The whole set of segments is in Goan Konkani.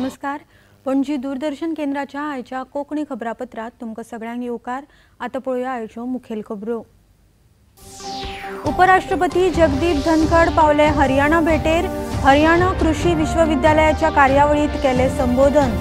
नमस्कार, पणजी दूरदर्शन केंद्राच्या आयच्या कोंकणी खबरापत्रात तुमकां सगळ्यांक येवकार। आतां पळोवया आयच्यो मुखेल खबरो। उपराष्ट्रपती जगदीप धनखड पावले हरियाणा भेटेर, हरियाणा कृषी विश्वविद्यालयाच्या कार्यावळीत केले संबोधन।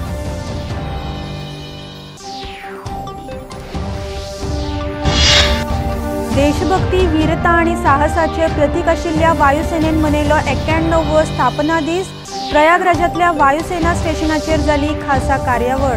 देशभक्ती, वीरता आणि साहसाचे प्रतीक आशिल्ल्या वायुसेनेन मनयलो 91वो स्थापना दीस। प्रयागराजातल्या वायुसेना स्टेशनाचेर जाली खासा कार्यावळ।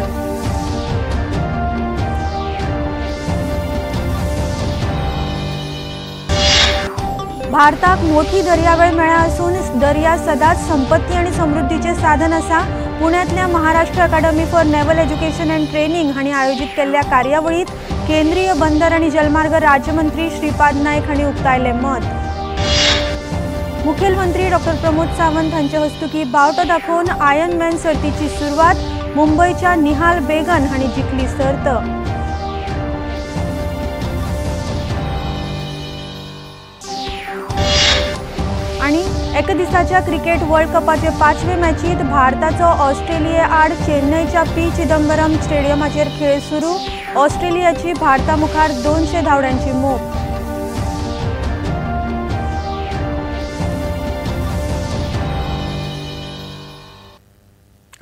भारताक मोठी दर्यावेळ मेळ्ळ्या आसून दर्या सदांच संपत्ती आनी समृद्धीचें साधन आसा। पुण्यांतल्या Maharashtra academy for naval education and training हांणी आयोजीत केल्ल्या कार्यावळीत केंद्रीय बंदर आनी जलमार्ग राज्यमंत्री श्रीपाद नायक हांणी उक्तायलें मत। मुखेलमंत्री डॉ प्रमोद सावंत हांचे हस्तुकी बावटो दाखोवन आयर्न मॅन सर्तीची सुरवात। मुंबयच्या निहाल बेगन हांणी जिखली सर्त। आनी एका दिसाच्या क्रिकेट वर्ल्ड कपाचे 5वे मॅचीत भारताचो ऑस्ट्रेलिये आड चेन्नईच्या पी चिदंबरम स्टेडियमाचेर खेळ सुरू। ऑस्ट्रेलियाची भारता मुखार 200 धांवड्यांची मोख।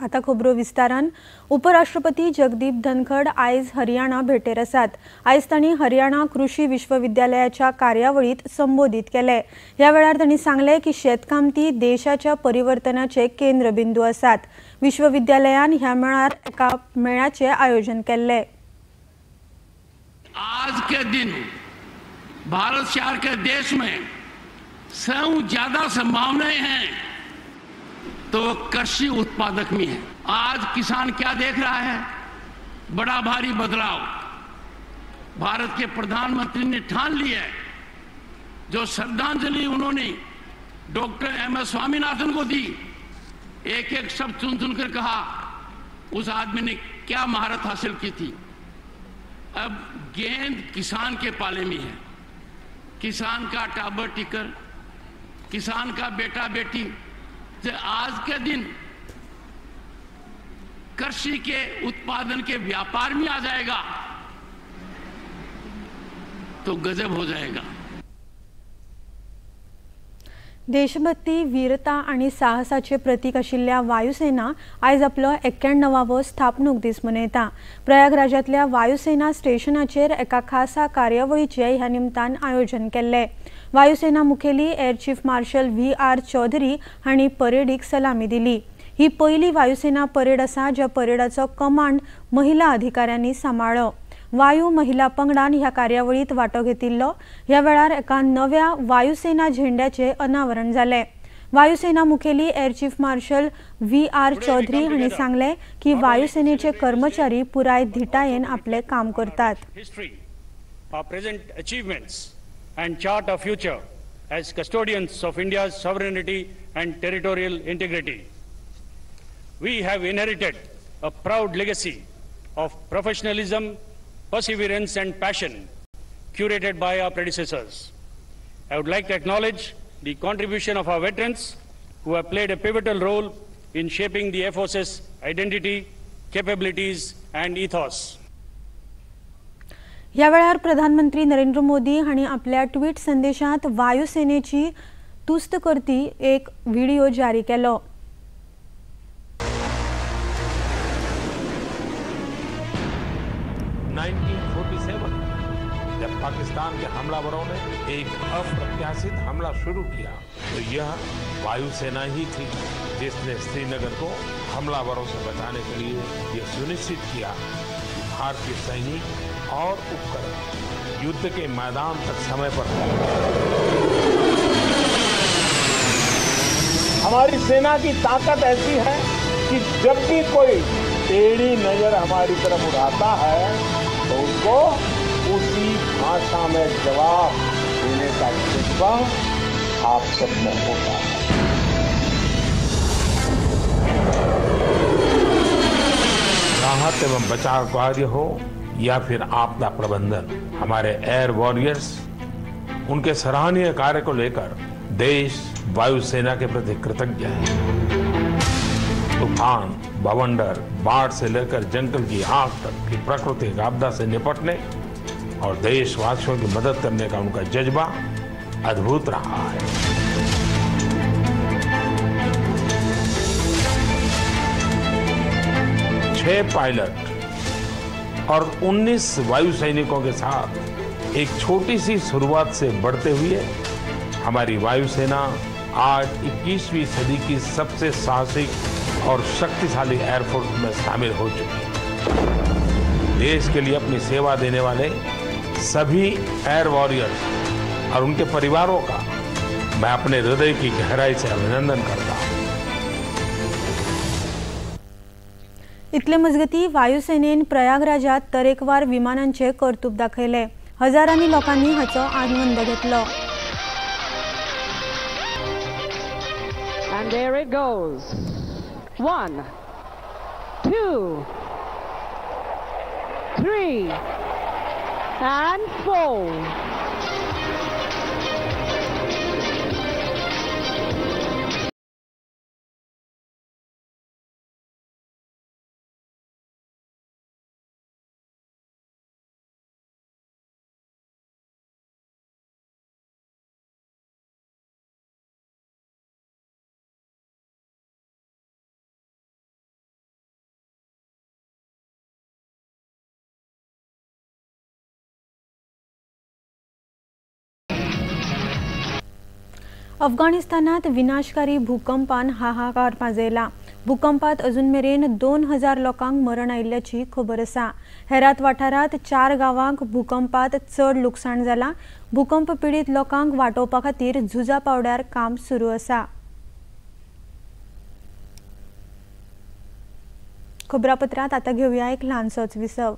आता खबरो विस्तारान। उपराष्ट्रपती जगदीप धनखड आयज हरियाणा भेटेर आसात। आयज तांणी हरियाणा कृषी विश्वविद्यालयाच्या कार्यावळीत संबोधित केले। ह्या वेळार तांणी सांगले की शेतकामती देशाच्या परिवर्तनाचे केंद्रबिंदू आसात। विश्वविद्यालयान ह्या मेळार एका मेळाचे आयोजन केल्ले। आज के दिन भारत शहर के देश में सबसे ज्यादा संभावनाएं हैं तो कृषि उत्पादक में है। आज किसान क्या देख रहा है? बड़ा भारी बदलाव भारत के प्रधानमंत्री ने ठान लिया है। जो श्रद्धांजलि उन्होंने डॉक्टर एम.एस. स्वामीनाथन को दी, एक एक शब्द चुन चुन कर कहा, उस आदमी ने क्या महारत हासिल की थी। अब गेंद किसान के पाले में है। किसान का टाबर टिकर, किसान का बेटा बेटी, आज के दिन कृषि के उत्पादन के व्यापार में आ जाएगा तो गजब हो जाएगा। देशभक्ती, वीरता आणि साहसाचे प्रतीक आशिल्ल्या वायुसेना आयज आपलो 91वो स्थापणूक दीस मनयता। प्रयागराजातल्या वायुसेना स्टेशनाचेर एका खासा कार्यावळीचें ह्या निमतान आयोजन केल्लें। वायुसेना मुखेली air chief marshal V R Chaudhari हांणी परेडीक सलामी दिली। ही पयली वायुसेना परेड आसा ज्या परेडाचो कमांड महिला अधिकाऱ्यांनी सांबाळ्ळो। वायू महिला पंगडान ह्या कार्यावळीत वांटो घेतिल्लो। ह्या वेळार एका नव्या वायुसेना झेंड्याचे अनावरण जालें। वायुसेना मुखेली air chief marshal V R Chaudhari हांणी सांगलें की वायुसेनेचे कर्मचारी पुराय धिटायेन आपलें काम करतात। And chart our future as custodians of India's sovereignty and territorial integrity. We have inherited a proud legacy of professionalism, perseverance and passion curated by our predecessors. I would like to acknowledge the contribution of our veterans who have played a pivotal role in shaping the Air Force's identity, capabilities and ethos. ह्या वेळार प्रधानमंत्री नरेंद्र मोदी हांणी आपल्या ट्वीट संदेशात वायुसेनेची तुस्त करती एक व्हिडिओ जारी केलो। 1947 जब पाकिस्तान के हमलावरों ने एक अप्रत्याशित हमला शुरू किया तो यह वायुसेना ही थी जिसने श्रीनगर को हमलावरों से बचाने के लिए यह सुनिश्चित किया कि भारतीय सैनिक और उपकरण युद्ध के मैदान तक समय पर पहुंचे। हमारी सेना की ताकत ऐसी है कि जब भी कोई टेढ़ी नजर हमारी तरफ उठाता है तो उसको उसी भाषा में जवाब देने का जज्बा आप सब में होता है। राहत एवं बचाव कार्य हो या फिर आपदा प्रबंधन, हमारे एयर वॉरियर्स उनके सराहनीय कार्य को लेकर देश वायुसेना के प्रति कृतज्ञ है। तो तूफान, बवंडर, बाढ़ से लेकर जंगल की आग तक की प्राकृतिक आपदा से निपटने और देशवासियों की मदद करने का उनका जज्बा अद्भुत रहा है। 6 पायलट और 19 वायु सैनिकों के साथ एक छोटी सी शुरुआत से बढ़ते हुए हमारी वायुसेना आज 21वीं सदी की सबसे साहसिक और शक्तिशाली एयरफोर्स में शामिल हो चुकी है। देश के लिए अपनी सेवा देने वाले सभी एयर वॉरियर्स और उनके परिवारों का मैं अपने हृदय की गहराई से अभिनंदन करता हूं। इतले मजगती वायुसेनेन प्रयागराजात तरेकवार विमानांचे कर्तुब दाखयले। हजारांनी लोकांनी हाचो आनंद घेतलो। And there it goes. 1, 2, 3, and 4. अफगाणिस्तानात विनाशकारी भूकंपान हाहाकार माजयला। भूकंपात अजून मेरेन 2000 लोकांक मरण आयिल्ल्याची खबर आसा। हेरात वाठारांत 4 गांवांक भूकंपात चड लुकसाण जाला। भूकंप पीडित लोकांक वाटोवपा खातीर झुजा पावड्यार काम सुरू आसा। खबरापत्रांत आतां घेवया एक ल्हानसोच विसव।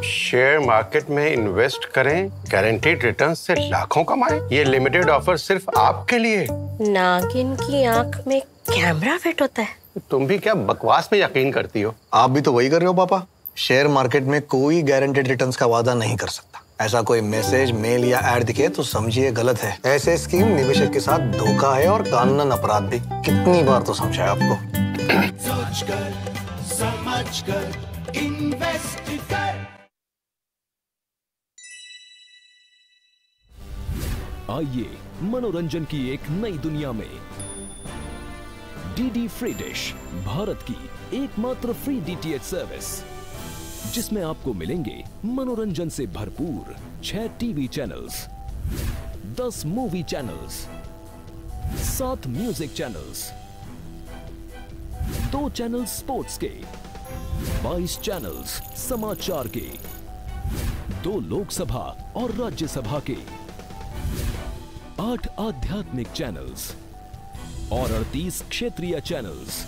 शेयर मार्केट में इन्वेस्ट करें, गारंटीड रिटर्न से लाखों कमाएं। ये लिमिटेड ऑफर सिर्फ आपके लिए। नागिन की आंख में कैमरा फिट होता है। तुम भी क्या बकवास में यकीन करती हो? आप भी तो वही कर रहे हो पापा। शेयर मार्केट में कोई गारंटीड रिटर्न्स का वादा नहीं कर सकता। ऐसा कोई मैसेज, मेल या एड दिखे तो समझिए गलत है। ऐसे स्कीम निवेशक के साथ धोखा है और कानूनन अपराध भी। कितनी बार तो समझाया आपको। सोच कर, समझ कर, इन्वेस्ट कर। आइए मनोरंजन की एक नई दुनिया में डीडी फ्री डिश, भारत की एकमात्र फ्री डीटीएच सर्विस, जिसमें आपको मिलेंगे मनोरंजन से भरपूर 6 TV channels, 10 movie channels, 7 music channels, 2 channel sports K, 22 channels समाचार के, 2 लोकसभा और राज्यसभा के, 8 आध्यात्मिक चैनल्स और 38 क्षेत्रीय चैनल्स,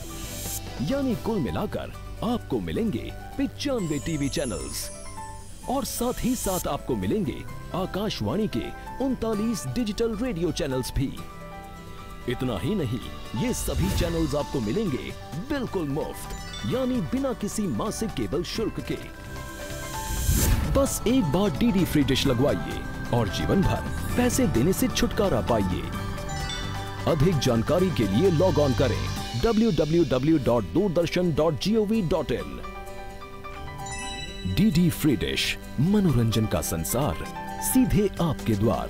यानी कुल मिलाकर आपको मिलेंगे 95 टीवी चैनल्स और साथ ही साथ आपको मिलेंगे Akashvani K 39 digital radio channels भी। इतना ही नहीं, ये सभी चैनल्स आपको मिलेंगे बिल्कुल मुफ्त, यानी बिना किसी मासिक केबल शुल्क के। बस एक बार डीडी फ्री डिश लगवाइए और जीवन भर पैसे देने से छुटकारा पाइए। अधिक जानकारी के लिए लॉग ऑन करें www.doordarshan.gov.in। DD free dish, मनोरंजन का संसार सीधे आपके द्वार।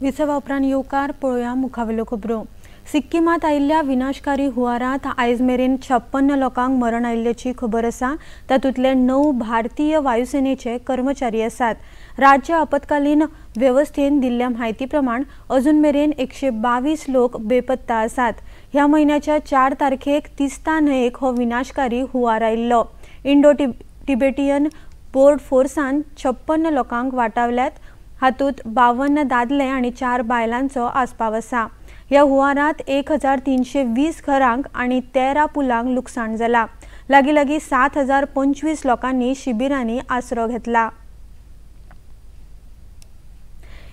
विसवा उपरांत येवकार पळोवया मुखावेल्यो खबरो। सिक्किमांत आयिल्ल्या विनाशकारी हुंवारांत आयज मेरेन 56 लोकांक मरण आयिल्ल्याची खबर आसा। तातूंतले 9 भारतीय वायुसेनेचे कर्मचारी आसात। राज्य आपत्कालीन वेवस्थेन दिल्ल्या म्हायती प्रमाण अजून मेरेन 122 लोक बेपत्ता आसात। ह्या म्हयन्याच्या 4 तारखेक तिस्ता न्हंयेक हो विनाशकारी हुंवार आयिल्लो। इंडो टिबेटियन बोर्ड फोर्सान 56 लोकांक वाटावल्यात। हातूंत 52 दादले आनी 4 बायलांचो आस्पाव आसा। ह्या हुंवारात 1320 घरांक आनी 13 पुलांक लुकसाण जाला। लागीं लागीं 7025 लोकांनी शिबिरांनी आसरो घेतला।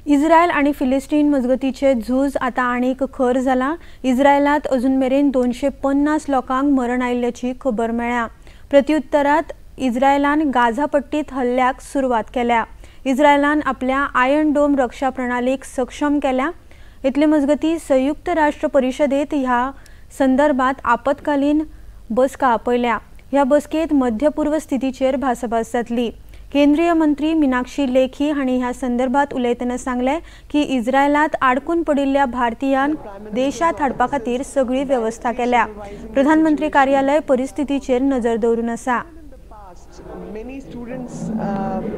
इस्रायल आनी फिलिस्तीन मजगतीचे झूज आतां आनीक खर जाला। इस्रायलांत अजून मेरेन 250 लोकांक मरण आयिल्ल्याची खबर मेळ्ळ्या। प्रत्युत्तरात इस्रायलान गाझा पट्टीत हल्ल्याक सुरवात केल्या। इस्रायलान आपल्या आयर्न डोम रक्षा प्रणालीक सक्षम केल्या। इतले मजगती संयुक्त राष्ट्र परिषदेत ह्या संदर्भात आपत्कालीन बसका आपयल्या। ह्या बसकेत मध्यपूर्व स्थितीचेर भासाभास जातली। केंद्रीय मंत्री मीनाक्षी लेखी हांणी ह्या संदर्भात उलयतना सांगलें की इस्रायलांत आडकून पडिल्ल्या भारतीयांक देशांत हाडपा खातीर सगळी वेवस्था केल्या। प्रधानमंत्री कार्यालय परिस्थितीचेर नजर दवरून आसा। Many students,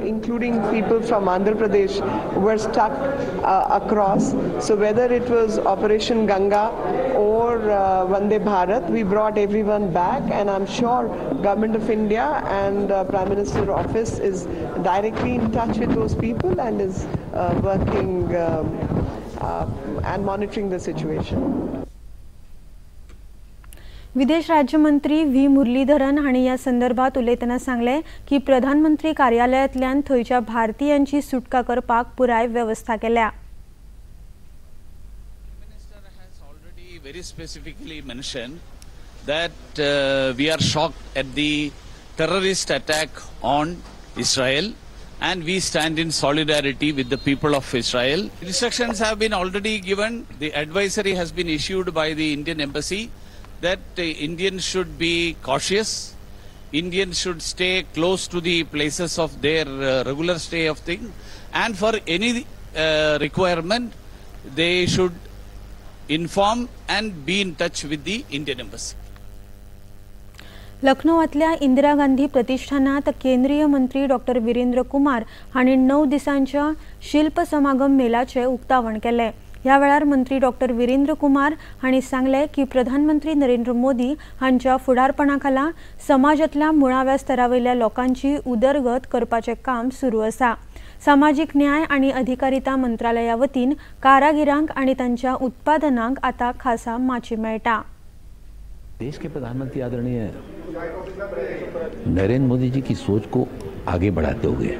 including people from Andhra Pradesh, were stuck across. So whether it was Operation Ganga or Vande Bharat, we brought everyone back, and I'm sure Government of India and Prime Minister Office is directly in touch with those people and is working and monitoring the situation. विदेश राज्यमंत्री व्ही मुरलीधरन हांणी ह्या संदर्भात उलयतना सांगलें की प्रधानमंत्री कार्यालयांतल्यान थंयच्या भारतीयांची सुटका करपाक पुराय वेवस्था केल्या। Very specifically mentioned that we are shocked at the terrorist attack on Israel and we stand in solidarity with the people of Israel. Instructions have been already given. The advisory has been issued by the Indian embassy that Indians should be cautious, Indians should stay close to the places of their regular stay of thing, and for any requirement they should inform and be in touch with the Indian embassy. लखनौतल्या Indira Gandhi प्रतिष्ठानात केंद्रीय मंत्री डॉक्टर वीरेंद्र कुमार हांणी 9 दिसांच्या शिल्प समागम मेलाचे उक्तावण केले। ह्या वेळार मंत्री डॉक्टर वीरेंद्र कुमार हांणी सांगलें की प्रधानमंत्री नरेंद्र मोदी हांच्या फुडारपणाखाला समाजांतल्या मुळाव्या स्तरावयल्या लोकांची उदरगत करपाचें काम सुरू आसा। सामाजीक न्याय आनी अधिकारिता मंत्रालया वतीन कारागिरांक आनी तांच्या उत्पादनांक आतां खासा माची मेळटा। देश के प्रधानमंत्री आदरणीय नरेंद्र मोदी जी की सोच को आगे बढ़ाते हुए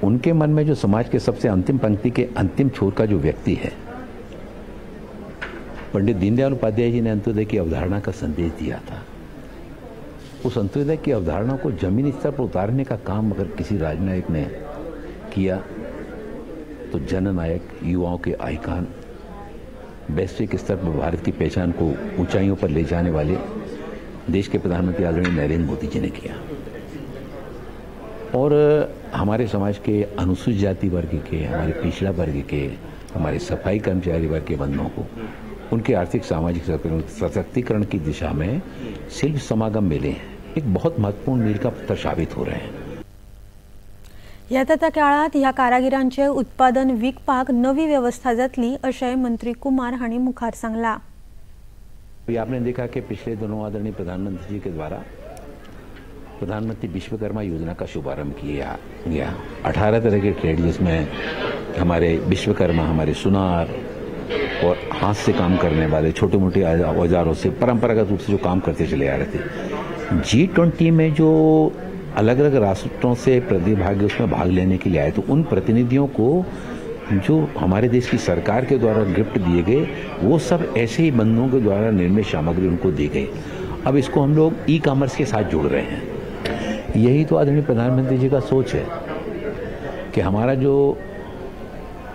उनके मन में जो समाज के सबसे अंतिम पंक्ति के अंतिम छोर का जो व्यक्ति है, पंडित दीनदयाल उपाध्याय जी ने अंत्योदय की अवधारणा का संदेश दिया था। उस अंत्योदय की अवधारणा को जमीनी स्तर पर उतारने का काम अगर किसी राजनायक ने किया तो जननायक, युवाओं के आइकॉन, वैश्विक स्तर पर भारत की पहचान को ऊंचाइयों पर ले जाने वाले देश के प्रधानमंत्री आदरणीय नरेंद्र मोदी जी ने किया। और हमारे समाज के अनुसूचित जाति वर्ग के, हमारे पिछड़ा वर्ग के, हमारे सफाई कर्मचारी वर्ग के बंधुओं को उनके आर्थिक सामाजिक सशक्तिकरण की दिशा में शिल्प समागम मेले हैं, एक बहुत महत्वपूर्ण मील का पत्थर साबित हो रहे हैं। येता त्या काळात ह्या कारागिरांचे उत्पादन विकपाक नवी व्यवस्था जातली अशें मंत्री कुमार हांणी मुखार सांगला। आपने देखा कि पिछले दिनों आदरणीय प्रधानमंत्री जी के द्वारा प्रधानमंत्री विश्वकर्मा योजना का शुभारंभ किया गया। 18 तरह के ट्रेड जिसमें हमारे विश्वकर्मा, हमारे सुनार और हाथ से काम करने वाले छोटे मोटे औजारों से परंपरागत रूप से जो काम करते चले आ रहे थे, G20 में जो अलग अलग राष्ट्रों से प्रतिभागी उसमें भाग लेने के लिए आए तो उन प्रतिनिधियों को जो हमारे देश की सरकार के द्वारा गिफ्ट दिए गए वो सब ऐसे ही बंधुओं के द्वारा निर्मित सामग्री उनको दी गई। अब इसको हम लोग ई-कॉमर्स के साथ जोड़ रहे हैं। यही तो आदरणीय प्रधानमंत्री जी का सोच है कि हमारा जो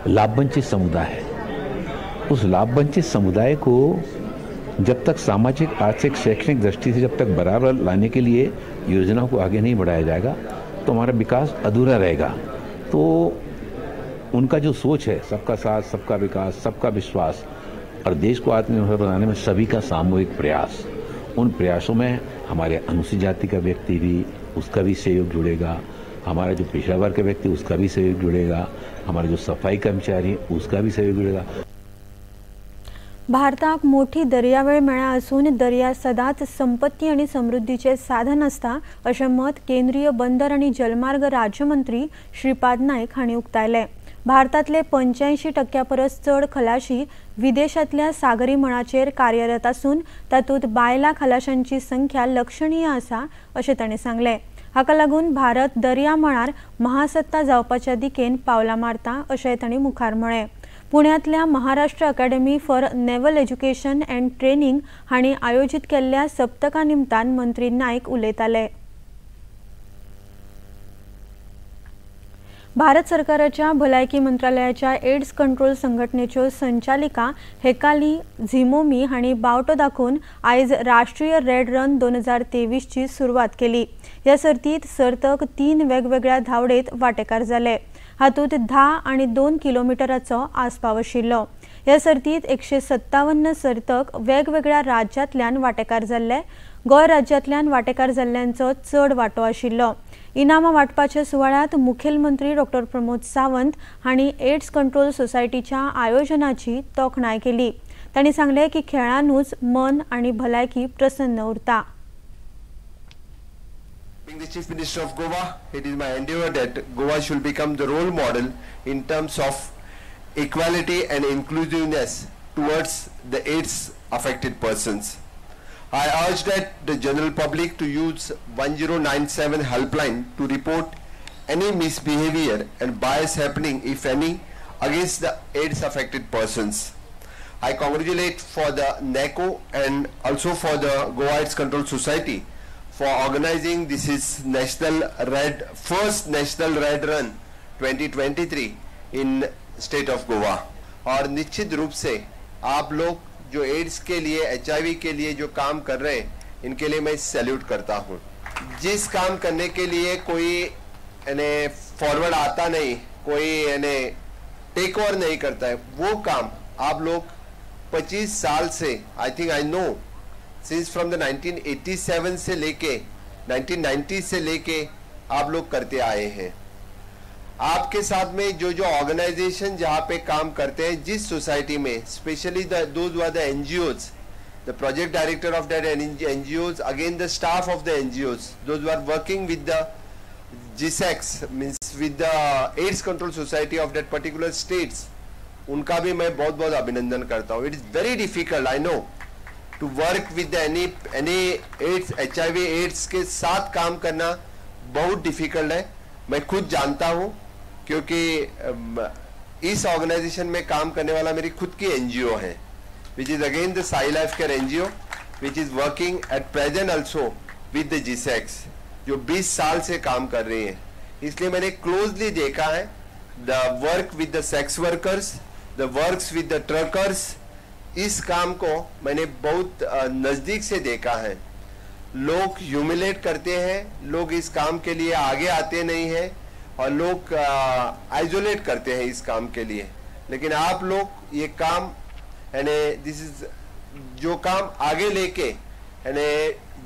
लाभवंचित समुदाय है, उस लाभवंचित समुदाय को जब तक सामाजिक, आर्थिक, शैक्षणिक दृष्टि से जब तक बराबर लाने के लिए योजनाओं को आगे नहीं बढ़ाया जाएगा तो हमारा विकास अधूरा रहेगा। तो उनका जो सोच है, सबका साथ, सबका विकास, सबका विश्वास और देश को आत्मनिर्भर बनाने में सभी का सामूहिक प्रयास, उन प्रयासों में हमारे अनुसूचित जाति का व्यक्ति भी, उसका भी सहयोग जुड़ेगा, हमारा जो पिछड़ा वर्ग का व्यक्ति उसका भी सहयोग जुड़ेगा, हमारे जो सफाई कर्मचारी उसका भी सहयोग जुड़ेगा। भारताक मोठी दर्यावेळ मेळ्ळा आसून दर्या सदांच संपत्ती आनी समृद्धीचें साधन आसता अशें मत केंद्रीय बंदर आनी जलमार्ग राज्यमंत्री श्रीपाद नायक हांणी उक्तायलें। भारतांतले 85% परस चड खलाशी विदेशांतल्या सागरी मळाचेर कार्यरत आसून तातूंत बायलां खलाशांची संख्या लक्षणीय आसा अशें तांणी सांगलें. हाका लागून भारत दर्या मळार महासत्ता जावपाच्या दिकेन पावलां मारता अशें तांणी मुखार म्हळें. पुण्यांतल्या Maharashtra academy for naval education and training हांणी आयोजीत केल्ल्या सप्तका निमतान मंत्री नायक उलयताले. भारत सरकाराच्या भलायकी मंत्रालयाच्या एड्स कंट्रोल संघटनेच्यो संचालिका हेकाली झिमोमी हांणी बावटो दाखोवन आयज राष्ट्रीय रेड रन 2023ची सुरवात केली. ह्या सर्तीत सर्तक 3 वेगवेगळ्या धांवडेत वांटेकार जाले. हातूंत 10 आनी 2 किलोमिटराचो आस्पाव आशिल्लो. ह्या सर्तीत 157 सर्तक वेगवेगळ्या राज्यांतल्यान वांटेकार जाल्ले. गोंय राज्यांतल्यान वांटेकार जाल्ल्यांचो चड वांटो आशिल्लो. इनामां वांटपाच्या सुवाळ्यांत मुखेलमंत्री डॉक्टर प्रमोद सावंत हांणी एड्स कंट्रोल सोसायटीच्या आयोजनाची तोखणाय केली. तांणी सांगलें की खेळानूच मन आनी भलायकी प्रसन्न उरता. Being the Chief Minister of Goa, it is my endeavor that Goa should become the role model in terms of equality and inclusiveness towards the AIDS affected persons. I urge that the general public to use 1097 helpline to report any misbehavior and bias happening, if any, against the AIDS affected persons. I congratulate for the NACO and also for the Goa AIDS Control Society for organizing this is first National Red Run 2023 in state of Goa. और निश्चित रूप से आप लोग जो एड्स के लिए, HIV के लिए जो काम कर रहे हैं, इनके लिए मैं सैल्यूट करता हूँ. जिस काम करने के लिए कोई यानी फॉरवर्ड आता नहीं, कोई यानी टेक ओवर नहीं करता है, वो काम आप लोग 25 साल से, I think I know since from the 1987 से लेके 1990 से लेके आप लोग करते आए हैं. आपके साथ में जो जो ऑर्गेनाइजेशन जहाँ पे काम करते हैं, जिस सोसाइटी में, specially those who are the NGOs, the project director of that NGOs, again the staff of the NGOs, those who are working with the GISEX, means with the AIDS control society of that particular states, उनका भी मैं बहुत बहुत अभिनंदन करता हूँ. It is very difficult, I know, to work with any AIDS, HIV AIDS K साथ काम करना बहुत डिफिकल्ट है. मैं खुद जानता हूँ क्योंकि इस ऑर्गेनाइजेशन में काम करने वाला मेरी खुद की एनजीओ है, which is again the Sai life care NGO, which is working at present also with the GISEX, जो 20 साल से काम कर रही है. इसलिए मैंने क्लोजली देखा है the work with the sex workers, the works with the truckers. इस काम को मैंने बहुत नज़दीक से देखा है. लोग ह्यूमिलेट करते हैं, लोग इस काम के लिए आगे आते नहीं हैं और लोग आइसोलेट करते हैं इस काम के लिए. लेकिन आप लोग ये काम यानी this is जो काम आगे लेके यानी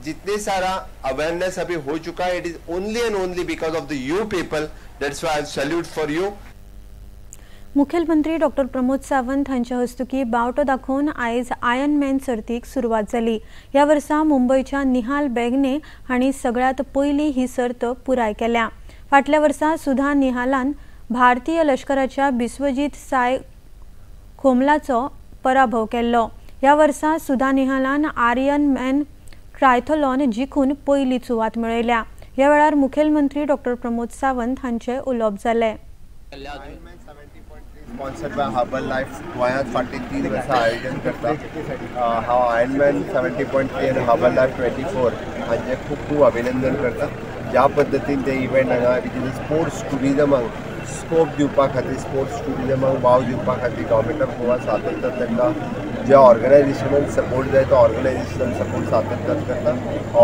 जितने सारा अवेयरनेस अभी हो चुका है, it is only and only because of the you people. That's why I salute for you. मुखेलमंत्री डॉक्टर प्रमोद सावंत हांच्या हस्तुकी बावटो दाखोवन आयज आयर्न मॅन सर्तीक सुरवात जाली. ह्या वर्सा मुंबयच्या निहाल बेगने हांणी सगळ्यांत पयली ही सर्त पुराय केल्या. फाटल्या वर्सा सुधा निहालान भारतीय लश्कराच्या बिस्वजीत साय खोमलाचो पराभव केल्लो. ह्या वर्सा सुधा निहालान आयर्न मॅन ट्रायथलॉन जिखून पयली सुवात मेळयल्या. ह्या वेळार मुखेलमंत्री डॉक्टर प्रमोद सावंत हांचे उलोवप जालें. स्पॉन्सर्ड बाय हर्बल लायफ गोंयांत फाटलीं 3 वर्सां आयोजन करता. हांव आयर्नमॅन 70.3 आनी हर्बल लायफ 24 हांचें खूब खूब अभिनंदन करता. ज्या पद्दतीन ते इव्हेंट हांगा which is sports ट्युरिजमाक स्कोप दिवपा खातीर, स्पोर्ट्स ट्युरिजमाक वाव दिवपा खातीर गव्हर्मेंट ऑफ गोवा सातत्यान तांकां ज्या ऑर्गनायझेशनान सपोर्ट जाय तो ऑर्गनायझेशनान सपोर्ट सातत्यान करता.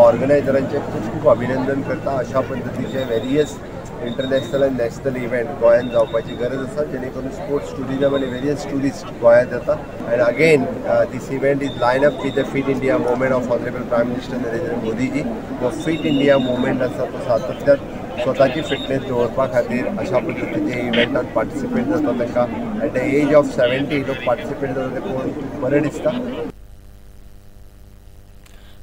ऑर्गनायझरांचें खूब खूब अभिनंदन करता. अशा पद्दतीचे various international and national event गोंयांत जावपाची गरज आसा, जेणे करून स्पोर्ट्स ट्युरिजम आनी वेरियस ट्युरिस्ट गोंयांत येता. And again this event is line up with the fit India movement of honourable prime minister Narendra Modiji. जो फिट इंडिया मुवमेंट आसा तो सातत्यान स्वताची फिटनेस दवरपा खातीर अशा पद्दतीचे इव्हेंटात पार्टिसिपेट जाता. तांकां एट the age of 70 लोक पार्टिसिपेट जाता ते पळोवन बरें दिसता.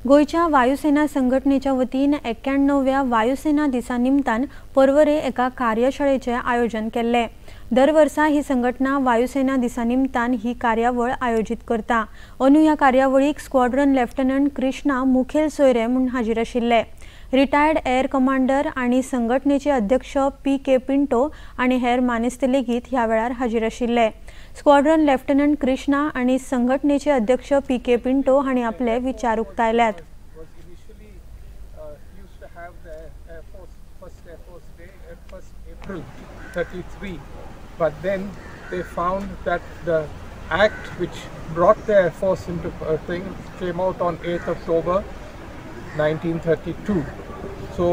गोंयच्या वायुसेना संघटनेच्या वतीन 91व्या वायुसेना दिसा निमतान पर्वरे एका कार्यशाळेचें आयोजन केल्लें. दर वर्सा ही संघटना वायुसेना दिसा निमतान ही कार्यावळ आयोजीत करता. अंदू ह्या कार्यावळीक स्क्वॉड्रन लेफ्टनंट कृष्णा मुखेल सोयरे म्हूण हाजीर आशिल्ले. रिटायर्ड एअर कमांडर आनी संघटनेचे अध्यक्ष पी के पिंटो आनी हेर मानेस्त लेगीत ह्या वेळार हाजीर आशिल्ले. स्क्वॉड्रन लेफ्टनंट कृष्णा आनी संघटनेचे अध्यक्ष पी के पिंटो हांणी आपले विचार उक्तायल्यात. But then they found that the act which brought the Air Force into thing came out on 8th October 1932. So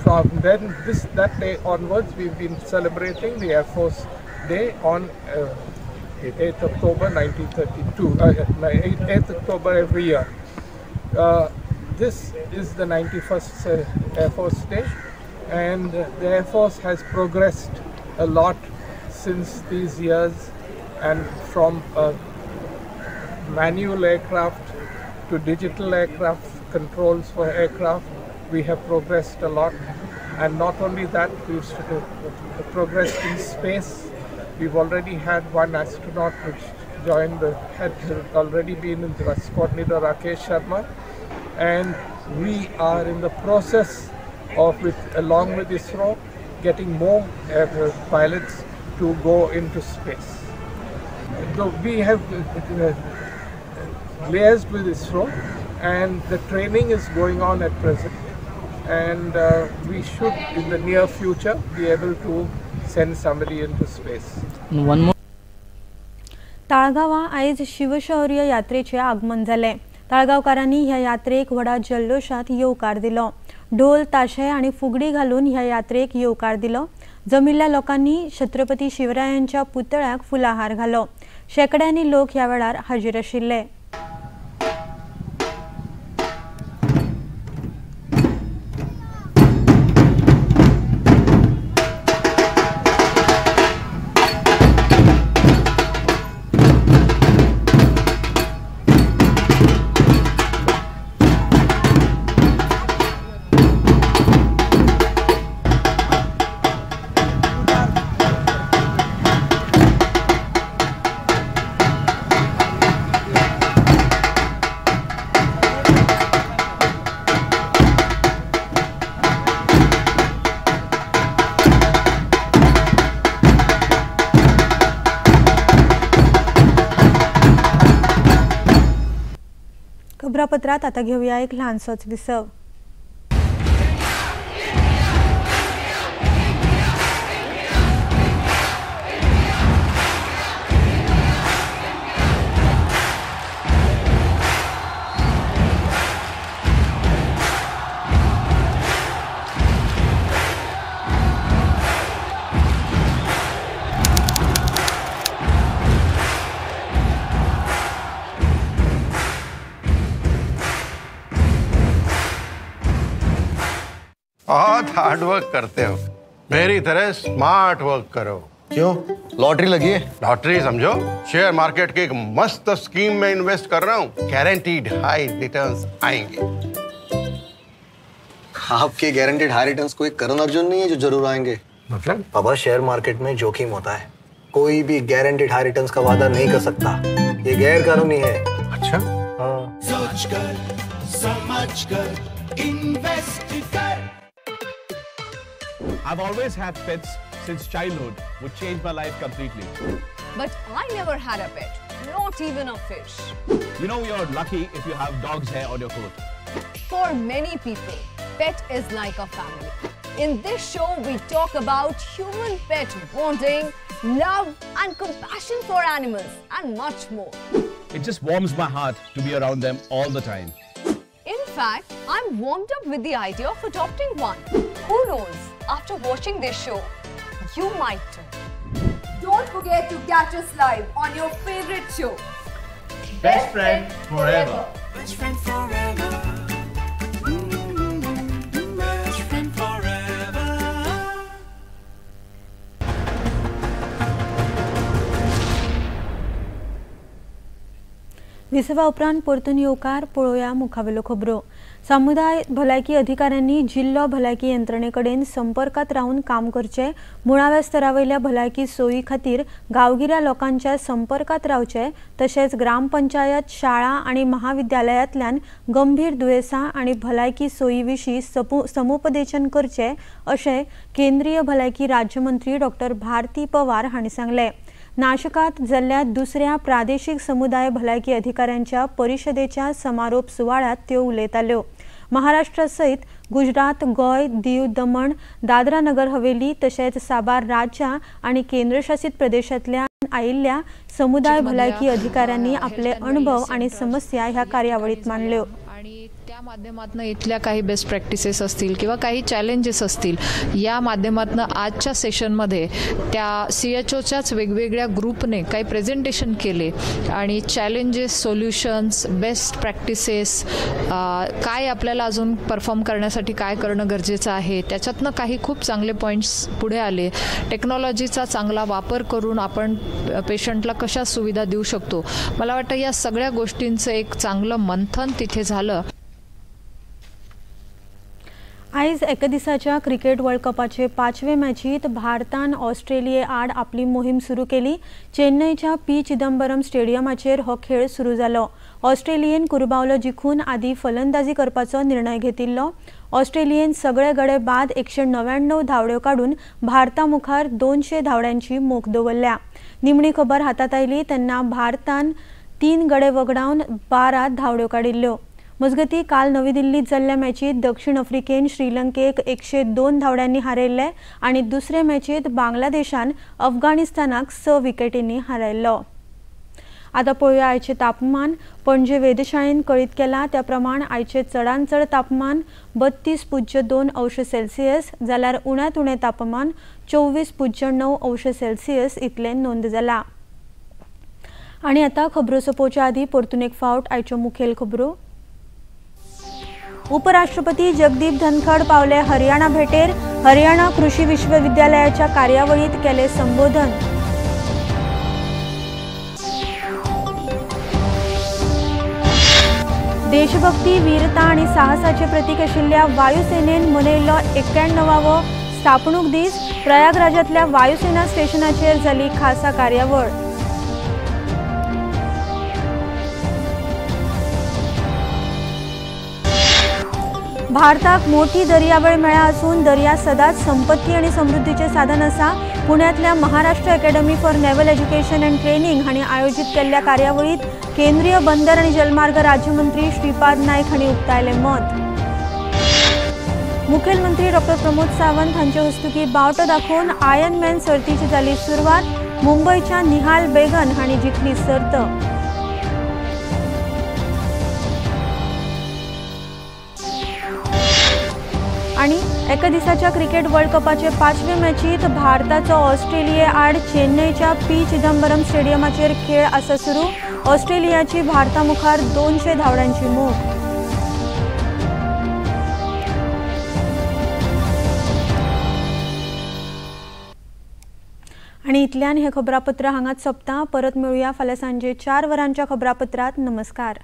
from then that day onwards, we've been celebrating the Air Force Day on 8th October 1932, 8th October every year. This is the 91st Air Force Day, and the Air Force has progressed a lot since these years, and from manual aircraft to digital aircraft controls for aircraft, we have progressed a lot. And not only that, we've progressed in space. We've already had one astronaut which joined the, had already been in the squadron leader Rakesh Sharma, and we are in the process of, along with ISRO, getting more pilots to go into space. So we have liaised with ISRO, and the training is going on at present, and we should in the near future be able to send somebody into space. One more. ताळगांवां आयज शिवशौर्य यात्रेचें आगमन जालें. ताळगांवकारांनी ह्या यात्रेक व्हडा जल्लोशांत येवकार दिलो. ढोल ताशे आनी फुगडी घालून ह्या यात्रेक येवकार दिलो. जमिल्ल्या लोकांनी छत्रपती शिवरायांच्या पुतळ्याक फुलाहार घालो. शेकड्यांनी लोक ह्या वेळार हाजीर आशिल्ले. खबरापत्रात आता घेऊया एक लहानसोच विसव. बहुत हार्ड वर्क करते हो, मेरी तरह स्मार्ट वर्क करो। क्यों, लॉटरी लगी है? लॉटरी समझो, शेयर मार्केट की एक मस्त स्कीम में इन्वेस्ट कर रहा हूँ, गारंटीड हाई रिटर्न्स आएंगे। आपके गारंटीड हाई रिटर्न्स कोई करण अर्जुन नहीं है जो जरूर आएंगे। मतलब? पापा, शेयर मार्केट में जोखिम होता है, कोई भी गारंटीड हाई रिटर्न्स का वादा नहीं कर सकता, ये गैर कानूनी है। अच्छा। हाँ। सोच कर, समझ कर, इन्वेस्ट कर। I've always had pets since childhood, which changed my life completely. But I never had a pet, not even a fish. You know, you're lucky if you have dog's hair on your coat. For many people, pet is like a family. In this show, we talk about human-pet bonding, love and compassion for animals, and much more. It just warms my heart to be around them all the time. In fact, I'm warmed up with the idea of adopting one. Who knows? After watching this show, you might too. Don't forget to catch us live on your favorite show. Best Friend Forever. Best Friend Forever. Best Friend Forever. विसवा उपरांत परतून येवकार. पळोवया मुखावेल्यो खबरो. समुदाय भलायकी अधिकाऱ्यांनी जिल्लो भलायकी यंत्रणे कडेन संपर्कात रावन काम करचें, मुळाव्या स्तरावयल्या भलायकी सोयी खातीर गांवगिऱ्या लोकांच्या संपर्कात रावचें, तशेंच ग्रामपंचायत, शाळा आनी महाविद्यालयांतल्यान गंभीर दुयेंसां आनी भलायकी सोयी विशीं समुपदेशन करचें अशें केंद्रीय भलायकी राज्यमंत्री डॉक्टर भारती पवार हांणी सांगलें. नाशकात जाल्ल्या दुसऱ्या प्रादेशिक समुदाय भलायकी अधिकाऱ्यांच्या परिशदेच्या समारोप सुवाळ्यात त्यो उलयताल्यो. महाराष्ट्र सयत गुजरात, गोंय, दीव, दमण, दादरा नगर हवेली तशेंच साबार राज्यां आनी केंद्रशासित प्रदेशांतल्यान आयिल्ल्या समुदाय भलायकी अधिकाऱ्यांनी आपले अणभव आनी समस्या ह्या कार्यावळीत मांडल्यो. आणि त्या माध्यमातून इथल्या काही बेस्ट प्रॅक्टिसेस असतील किंवा काही चॅलेंजेस असतील या माध्यमातून आजच्या सेशनमध्ये त्या CHOच्याच वेगवेगळ्या ग्रुपने काही प्रेझेंटेशन केले आणि चॅलेंजेस, सोल्युशन्स, बेस्ट प्रॅक्टिसेस काय आपल्याला अजून परफॉर्म करण्यासाठी काय करणं गरजेचं आहे त्याच्यातनं काही खूप चांगले पॉईंट्स पुढे आले. टेक्नॉलॉजीचा चांगला वापर करून आपण पेशंटला कशा सुविधा देऊ शकतो, मला वाटतं या सगळ्या गोष्टींचं एक चांगलं मंथन तिथे झालं. आयज एका दिसाच्या क्रिकेट वर्ल्ड कपाचे पांचवे मॅचीत भारतान ऑस्ट्रेलिये आड आपली मोहीम सुरू केली. चेन्नईच्या पी चिदंबरम स्टेडियमाचेर हो खेळ सुरू जालो. ऑस्ट्रेलियेन कुरबावलो जिखून आदी फलंदाजी करपाचो निर्णय घेतिल्लो. ऑस्ट्रेलियेन सगळे गडे बाद 199 धांवड्यो काडून भारता मुखार 200 धांवड्यांची मोख दवरल्या. निमणी खबर हातात आयली तेन्ना भारतान 3 गडे वगडावन 12 धांवड्यो काडिल्ल्यो. मजगती काल नवी दिल्लीत जाल्ल्या मॅचीत दक्षिण आफ्रिकेन श्रीलंकेक 102 धांवड्यांनी हारयल्ले आनी दुसरे मॅचीत बांगलादेशान अफगाणिस्तानाक 6 विकेटींनी हारयल्लो. आतां पळोवया आयचें तापमान. पणजे वेधशाळेन कळीत केलां त्या प्रमाण आयचें चडांत चड तापमान 32.2 अंश सेल्सियस जाल्यार उण्यांत उणें तापमान 24.9 अंश सेल्सियस इतलें नोंद जालां. आनी आतां खबरो सोंपोवच्या आदीं परतून एक फावट आयच्यो मुखेल खबरो. उपराष्ट्रपती जगदीप धनखड पावले हरियाणा भेटेर. हरियाणा कृषी विश्वविद्यालयाच्या कार्यावळीत केले संबोधन. देशभक्ती, वीरता आनी साहसाचे प्रतीक आशिल्ल्या वायुसेनेन मनयिल्लो 91वो स्थापणूक दीस. प्रयागराजांतल्या वायुसेना स्टेशनाचेर जाली खासा कार्यावळ. भारताक मोठी दर्यावेळ मेळ्ळ्या आसून दर्या सदांच संपत्ती आनी समृद्धीचें साधन आसा. पुण्यांतल्या Maharashtra academy for naval education and training हांणी आयोजीत केल्ल्या कार्यावळीत केंद्रीय बंदर आनी जलमार्ग राज्यमंत्री श्रीपाद नायक हांणी उक्तायलें मत. मुखेलमंत्री डॉक्टर प्रमोद सावंत हांचे हस्तुकीं बावटो दाखोवन आयर्न मॅन सर्तीची जाली सुरवात. मुंबयच्या निहाल बेगन हांणी जिखली सर्त. आनी एका दिसाच्या क्रिकेट वर्ल्ड कपाचे पांचवे मॅचीत भारताचो ऑस्ट्रेलिये आड चेन्नईच्या पी चिदंबरम स्टेडियमाचेर खेळ आसा सुरू. ऑस्ट्रेलियाची भारता मुखार 200 धांवड्यांची मोख. आनी इतल्यान हें खबरापत्र हांगाच सोंपता. परत मेळुया फाल्यां सांजे 4 वरांच्या खबरापत्रांत. नमस्कार.